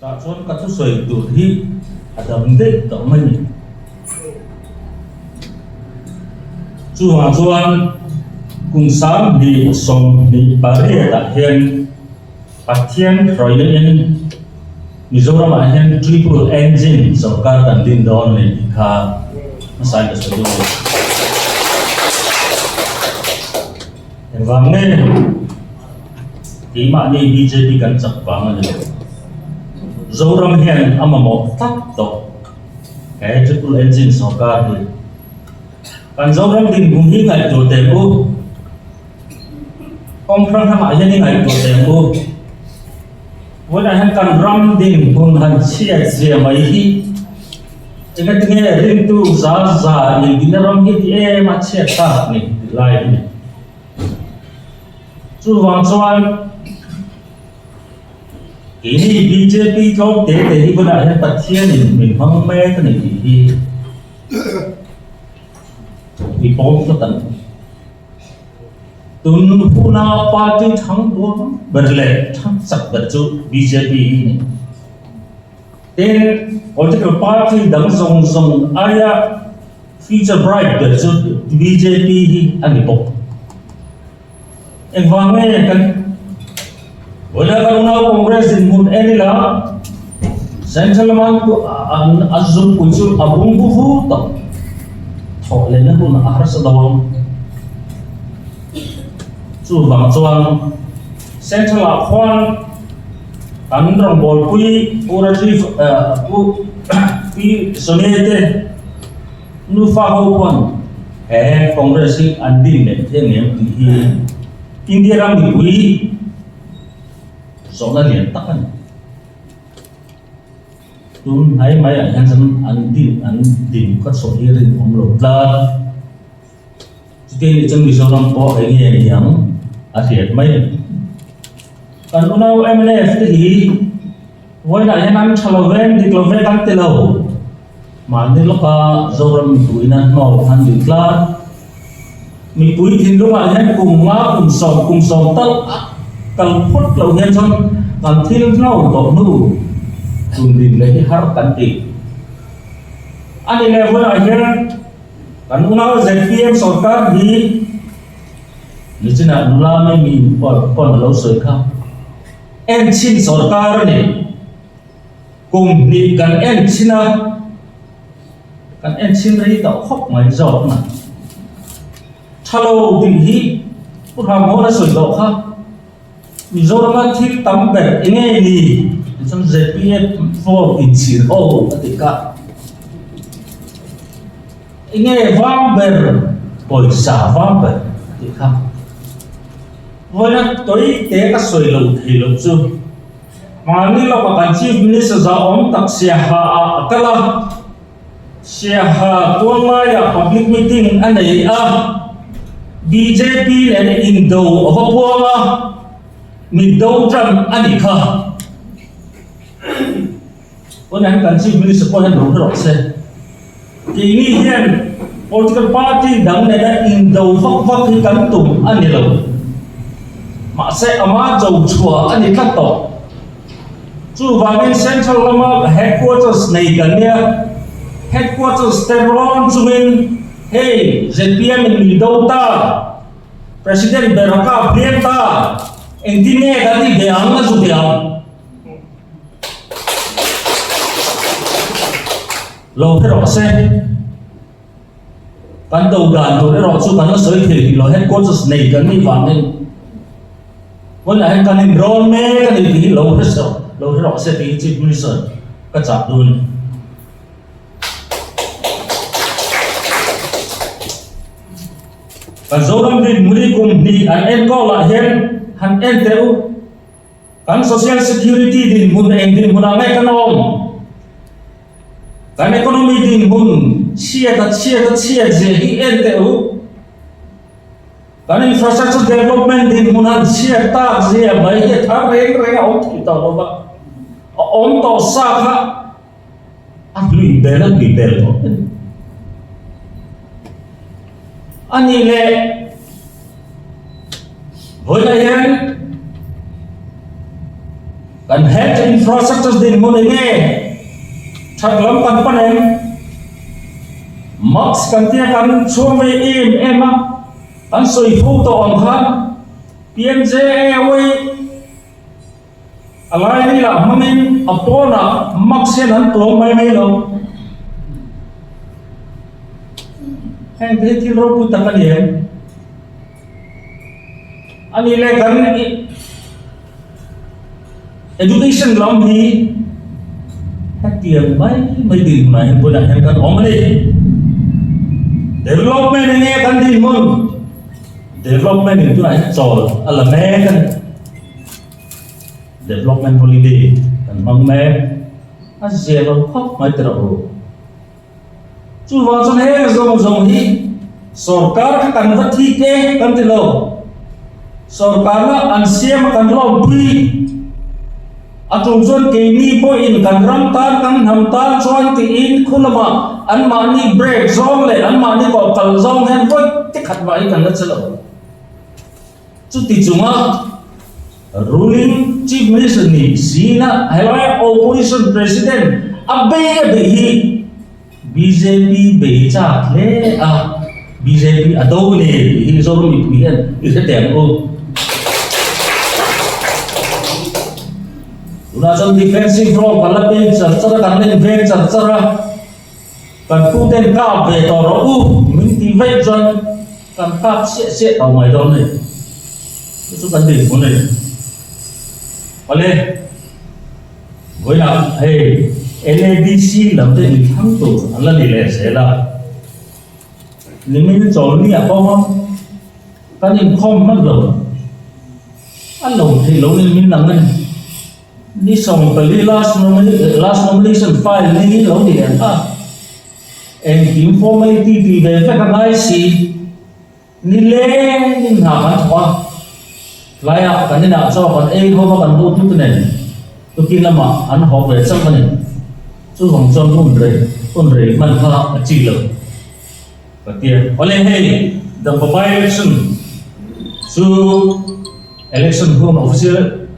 Tah chuan ka thusawi tur hi a dang daih tawh mai ni. Chuvang chuan kum 2028 ah hian Pathian hruaina in Mizoram ah hian triple engine sorkar kan din dawn a ni tih kha hmasain ka sawi duh a ni. Engvang nge keimahni bjp kan chak vang a ni lo. Zoram hian a mamawh tlat tawh he triple engine sorkar hi. Kan Zoram dinhmun hi ngaihtuah teh u. Kawng hrang hrangah hian i ngaihtuah teh ang u. Vawiinah hian kan ram dinhmun han chhiat zia mai hi engatinge ringtu za za indina ram hi ti em a chhiat tak ni tih lai a ni. Chuvang chuan keini bjp tlawm te te hi vawiinah hian Pathianin min hmang mek a ni tih hi i pawm tlat ang. Tun huna party thang duang ber leh thang chak ber chu bjp hi a ni. Tin, political party dang zawng zawng aia future bright ber chu bjp hi a ni bawk. Engvang nge kan Vawiina kan unau Congress dinhmun en ila Central lama an an zunpui chu a bung vu vu tawh. Thawh lehna hun a harsa dawn. Chuvang chuan Central ah khuan kan rawngbawlpui Pu Rajiv Pu Pi Sonia te Nufa ho pawn he Congress hi an din leh thei ang em tih hi India ram mipui zawhna lian tak a ni. Tun hnai mai ah hian chuan an din an din kha chhuah hi rinawm lo tlat. Chuti nih chuan Mizoram pawh eng nge ni ang a hriat mai a ni. Kan unau mnf te hi vawiinah hian an tha lo veng dik lo vek an ti lo. Mahni lawka Zoram mipuiin an hnawl an duh tlat. Mipui thinlungah hian kum nga kum sawm kum sawm tal a kal phawt loh hian chuan kan thil hnawl tawh hnu tun din leh hi har kan ti. A ni leh vawiinah hian Kan unau zpm sorkar hi nichinah nula mai mi pawn a lo sawi kha. En chhin sorkar a ni. Kum hnih kan en chhin a, kan en chhin rei tawh khawp mai zawk na. Tha lo tih hi Pu Hramhawn a sawi tawh kha. Mizorama thil tam ber enge ni? Tichuan zpm vote inchhir ho a ti kha. Enge vang ber pawisa vang ber a tih kha. Vawiina tawi te ka sawi lo thei loh chu mahni lawka kan Chief Minister zahawm tak Siaha ah a kal a, Siaha tuallaiah public meeting a nei a, bjp nen indo a va puang a, mi do tan a nih kha. Tunah hian kan Chief Minister pawh hian lo hre rawh se. Keini hian political party dang nena indo vak vak hi kan tum a ni lo. Mahse ama cho chhuah a ni tlat tawh. Chuvangin Central lama headquarters nei kan nia, headquarters te rawn chungin hei zpm in min do ta, President ber a kap hliam ta, engtin nge kan ti ve ang a zu ve ang. Lo hre rawh se. Kan do dan tur erawh chu kan la sawi thei rih lo, headquarters nei kan nih vangin hmunah hian kan inrawn mek a ni tih hi lo hre lo hre rawh se tih hi Chief Minister ka chah duh a ni. Kan Zoram dinhmun kum hnih an enkawl ah hian han en teh u. Kan social security dinhmun eng dinhmunah nge kan awm? Kan economy dinhmun chhiat a chhiat a chhiat zia hi en teh u. Kan infrastructure development dinhmun han chhiat tak zia mai hi a thar reng reng a awm thei tawh lo va. A awm tawh sa kha a hlui bel a hlui bel tawh a ni. A nih leh vawiinah hian. Kan health infrastructure dinhmun eng nge? That lam kan pan em? Mask kan tia kan chhuang ve em em a, kan sawi fo tawh ang khan PMJAY a lai ni lah hmangin a pawnah mask hian an tuam mai mai lo. Heng te hi thil ropui tak a ni em? A nih leh kan education lam hi hetiang mai mai dinhmunah hian bulah hian kan awm a ni. Development eng nge kan dinhmun? Development in tunah hian chawl a la mek a ni. Development holiday kan hmang mek a zia lo khawp mai tawh u. Chuvang chuan heng zawng zawng hi sorkar kha kan va thik e kan ti lo. Sorkarna an siam a kan lawmpui. A tul chuan keini pawhin kan ram tan kan hnam tan chuan tiin khu lamah anmahni break zawng leh anmahni kawh kal zawng hian vawi te khat mah hi kan la che lo. Chuti chunga ruling Chief Minister nih zina helai Opposition President a bei a beih hi bjp bei chak hle a, bjp a do ni tih hi Zoram mipui hian i hre teh ang u. Tunah chuan defensive role kan la peng char char a, kan la inveng char char a, kan puten kap ve tawh rawh u min tih vaih chuan Kan kap chiah chiah tawh mai dawn a ni. Chu chu kan dinhmun a ni. Awle, vawiinah hei LADC lam te inthlang tur an la ni leh zel a. Nimin chawlni ah pawh kan inkhawm hman lo. A lo theih lo nimin ang a ni. Ni 14 last nomination file ni lo ni leh ang a. Engkim formality tih ve vek a ngai si. Nilengin hna kan thawk a, tlaiah kan inah chaw kan ei ho va kan lut lut nen tukin lamah an haw ve chauh a ni. Chuvang chuan hun rei hun rei hman kha a chi lo ka ti a. Awle hei Dampa by election chu election hun official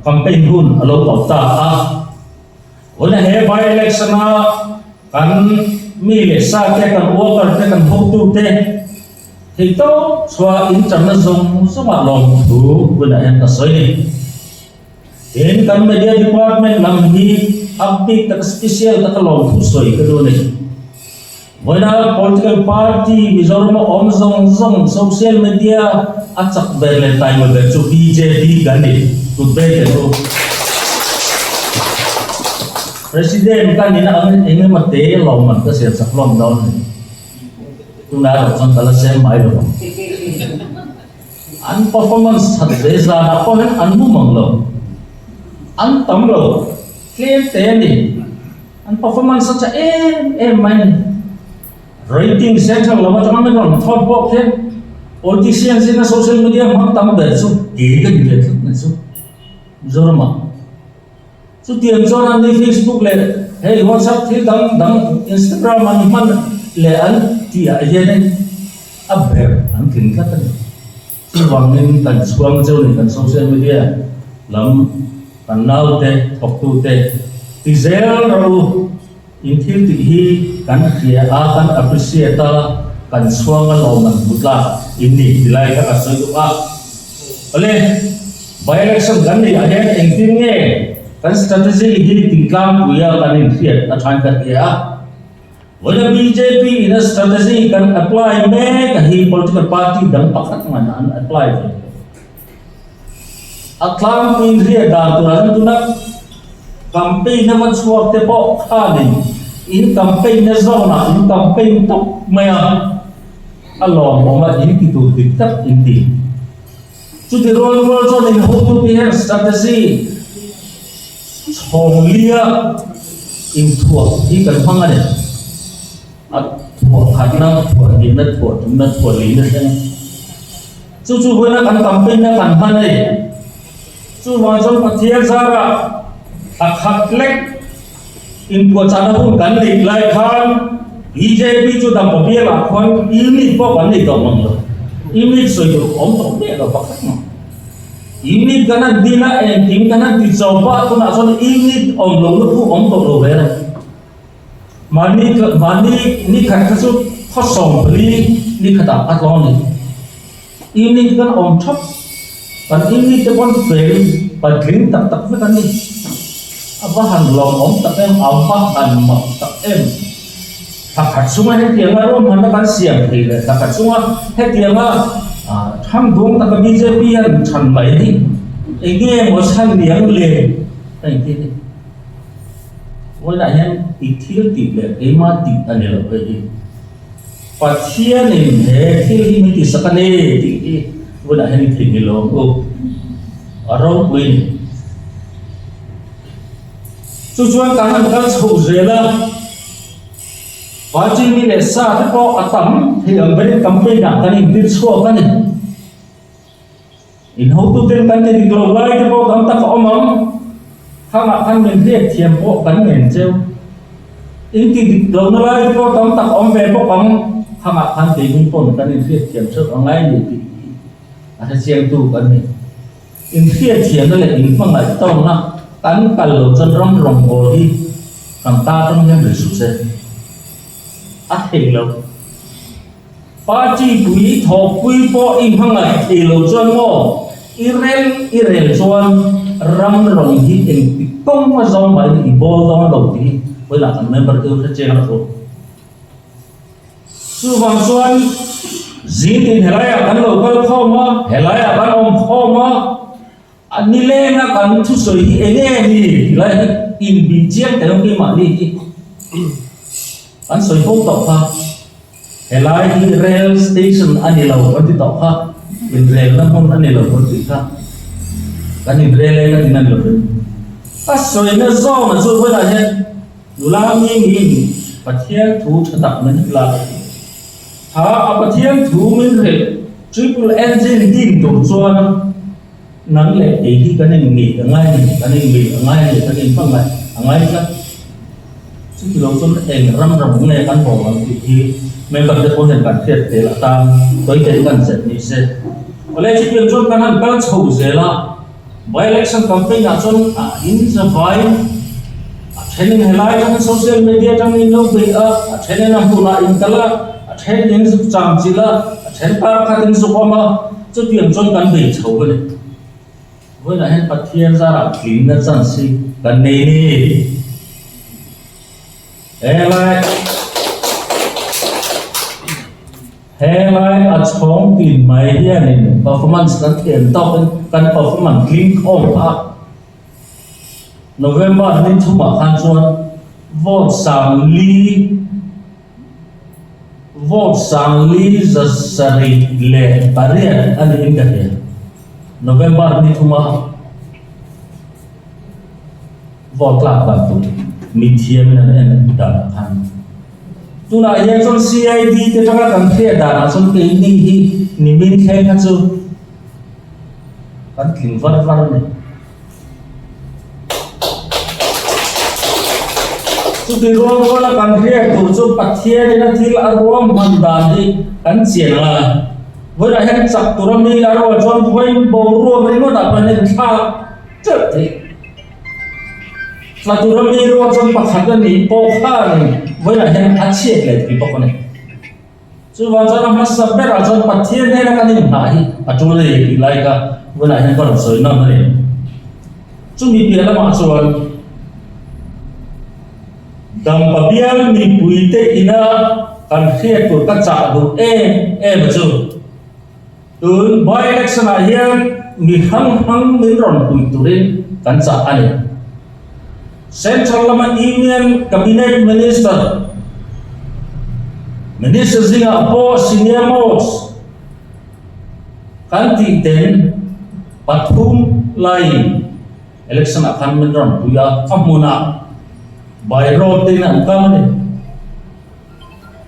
campaign hun a lo tawp ta a. Vawiin he by election a kan mi leh sa te, kan worker te, kan hotu te theih tawp chhuah in channa zawng zawng ah lawmthu vawiinah hian ka sawi ni. Tin, kan media department lam hi a bik taka special taka lawmthu sawi ka duh a ni. Vawiina political party Mizoram a awm zawng zawng social media a chak ber leh taima ber chu bjp kan ni, kut vei teh u. President ka nihna angin eng emaw te lawmman ka siam sak hlawm dawn a ni. Tunah erawh chuan ka la sem mai lo ang. An performance that ve zanah pawh hian an mu mang lo. An tam lo, tlem te a ni. An performance a tha em em mai a ni. Rating central lam atanga min rawn thawt pawh khian politicians in a social media hmang tam ber chu kei ka ni ve tlat mai chu Mizoramah. Chutiang chuan an ni Facebook leh hei WhatsApp thil dang dang Instagram an hman leh an tih ah hianin a ber an tling tlat a ni. Chuvangin kan chhuang cheu ni kan social media lam Kan naute, thawktute ti zel rawh u, in thil tih hi kan hria a, kan appreciate a, kan chhuang a lawm an hmu tlak in ni ti lai kha ka sawi duh a. Awle, by election kan neih ah hian engtin nge kan strategy hi tihtlangpui a kan inhriat a thain ka hria a. Vawiina bjp in a strategy kan apply mek a hi political party dang pakhat ngan an apply ve lo. A tlangpuiin hriat dan turah chuan tuna campaign a va chhuak te pawh khanin in campaign na zawnah in campaign tawp mai a, a lawmawm a in ti tur dik tak in ti. Chuti rual rual chuan in hotu te hian strategy chhawng lia inthuah hi kan hmang a ni. A thuah khatna, thuah hnihna, thuah tumna, thuah lihna thleng. Chu chu vawiina kan campaign na kan hman a ni. Chuvang chuan Pathian zarah thla khat lek inpuahchahna hun kan neih lai khan bjp chu Dampa bialah khuan unit pawh kan nei tawh mang lo. Unit sawi tur awm tawh miah lo pakhat mah. Unit kan han din a, engkim kan han ti chauh a, tunah chuan unit awm lo na khu awm tawh lo ve a ni. Mahni mahni ni khat kha chu khaw 14 ni khatah a tlawm a ni. Unit kan awm thap, kan unit te pawn fel patling tak tak vek an ni. A va han lawmawm tak em, a va han mak tak em. Thla khat chunga hetianga ruahmanna kan siam thei leh thla khat chunga hetianga thangduang taka bjp hian chhan mai hi eng nge maw chhan niang le ka inti a ni. Vawiinah hian i thil tih leh keimah tih a ni lo hei hi. Pathianin he thil hi min tisak a ni tih hi vawiinah hian i theihnghilh lo ang u. A ropui a ni. Chu chuan kan han kal chhoh zel a. Party mi leh sa te pawh a tam thei ang berin campaign ah kan intir chhuak a ni. In hotuten kan ti dik lo lai te pawh tam tak a awm ang. Khangah khan min hriat thiam pawh kan ngen cheu. In ti dik lohna lai te pawh tam tak a awm ve bawk ang. Khangah khan keini pawn kan inhriat thiam cheu a ngai ni tih hi a hrechiangtu kan ni. Inhriathiamna leh inhmangaih tawnna kan kal lo chuan ram rawngbâwl hi kan ta atang hian ri suh se. A thei lo. Party pui thawkpui pawh i hmangaih thei lo chuan maw i rel i rel chuan ram rawng hi engti kawng a zawng mahin i bawl dawn lo tih hi vawilah kan member te hre chiang a thu. Chuvang chuan zingtin helaiah kan lo kal khawm a, helaiah kan awm khawm a, a nileng a kan thusawi hi eng nge ni tih lai hi inbih chiang tel keimahni hi kan sawi fo tawh kha. Helai hi rail station a ni lo kan ti tawh kha, inrelna hmun a ni lo kan tih kha. Kan inrel e ka ti nan lovin. Ka sawina zawna chu vawilah hian Nula mi niin Pathian thu tha tak min hrilh a, tha a Pathian thu min hrilh triple engine din tur chuan nang leh kei hi kan inngei a ngai a ni, kan inngei a ngai a ni, kan inhmangaih a ngai tlat. Chuti lo chuan eng ram ram nge kan haw ang tih hi member te pawh hian kan hriat tel atan tawite kan zet ni se. Awle chutiang chuan kan han kal chho zel a. By-election campaign ah chuan a in zavai a then in helai atangin social media atangin in lo beih a, a then in a hmunah in kal a, a then in zuk cham chilh a, a then kar khat in zuk awm a, chutiang chuan kan bei chho a ni. Vawiinah hian Pathian zarah tlinna chance hi kan nei ni. Helai. Helai a chhawng tin mai hianin performance kan thiam tawkin kan performance tling khawm a. November ni thumah khan chuan vote 50, vote 5808 a niin ka hria. November ni thuma vote tlak dan tur mithiamin an en danah khan. Tunah hian chuan CID te tanga kan hriat danah chuan keini hi nimin thleng kha chu kan tling var var a ni. Chuti rual ruala kan hriat tur chu Pathianin a thil a ruahman dan hi kan chian a. Vawiinah hian chak tura mi a rual chuan vawiin boruak ringawtah pawh hian thlak teuh theih. Tla tura mi rual chuan pakhat a nih pawh khan vawiinah hian a chhiat leh thei bawk a ni. Chuvang chuan a hmasa berah chuan Pathian hnena kan inhnah hi a tul a ni tih lai kha vawiinah hian ka rawn sawi nawm a ni. Chumi piah lamah chuan Dampa bial mipuite ina kan hriat tur ka chah duh em em a chu. Tun by-election ah hian mi hrang hrang min rawn pui turin kan chah a ni. Central lama Union Cabinet Minister, Minister zingah pawh senior most kan tih ten pathum laiin election ah khan min rawn pui a, a hmunah by road tein an kal a ni.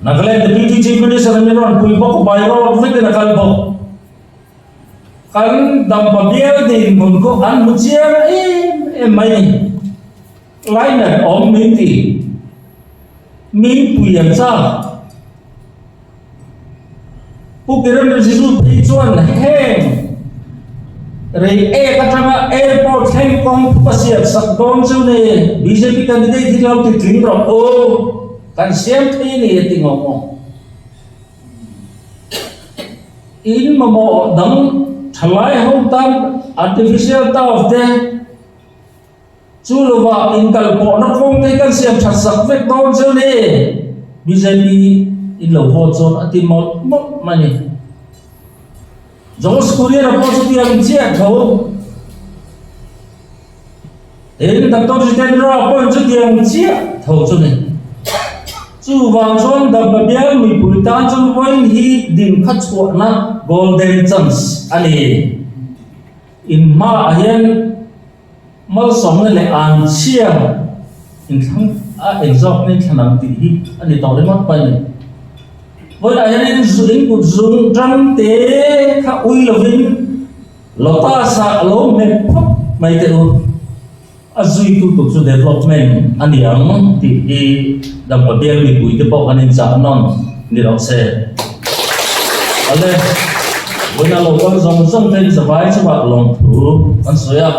Nagaland Deputy Chief Minister min rawn pui bawk by road vekin a kal bawk. Kan Dampa bial dinhmun khu an hmu chiang em em mai ni. Lainat awm min ti. Min pui an chak. Pu Kiran Rijiju phei chuan heng. Reiek atanga airport thleng kawng phup a siam sak dawn chu ni. Bjp candidate hi lo ti tling rawh u, kan siam thei ni a ti ngawk ngawk. In mamawh dang thalai ho tan artificial turf te chu lovah inkal pawhna kawng te kan siam that sak vek dawn chu ni. Bjp in lo vote chuan a ti mawlh mawlh mai ni. Jos Kurian a pawh chutiang chiah tho. Tin, Doctor Jitendra pawhin chutiang chiah tho chu ni. Chuvang chuan Dampa bial mipui tan chuan vawiin hi din kha chhuahna golden chance a ni. In hmaah hian malsawmna leh an chhia inthlang a engzawk nge thlan ang tih hi a ni tawh ringawt mai a ni. Vawiinah hianin in kut zung tang te kha ui lovin lotus ah a lo hmet phawt mai teh u. A zuitu tur chu development a ni ang tih hi Dampa bial mipui te pawh kan inchah nawn ni rawh se. Awle, vawiinah lo kal zawng zawng te in zavai chungah lawmthu kan sawi a.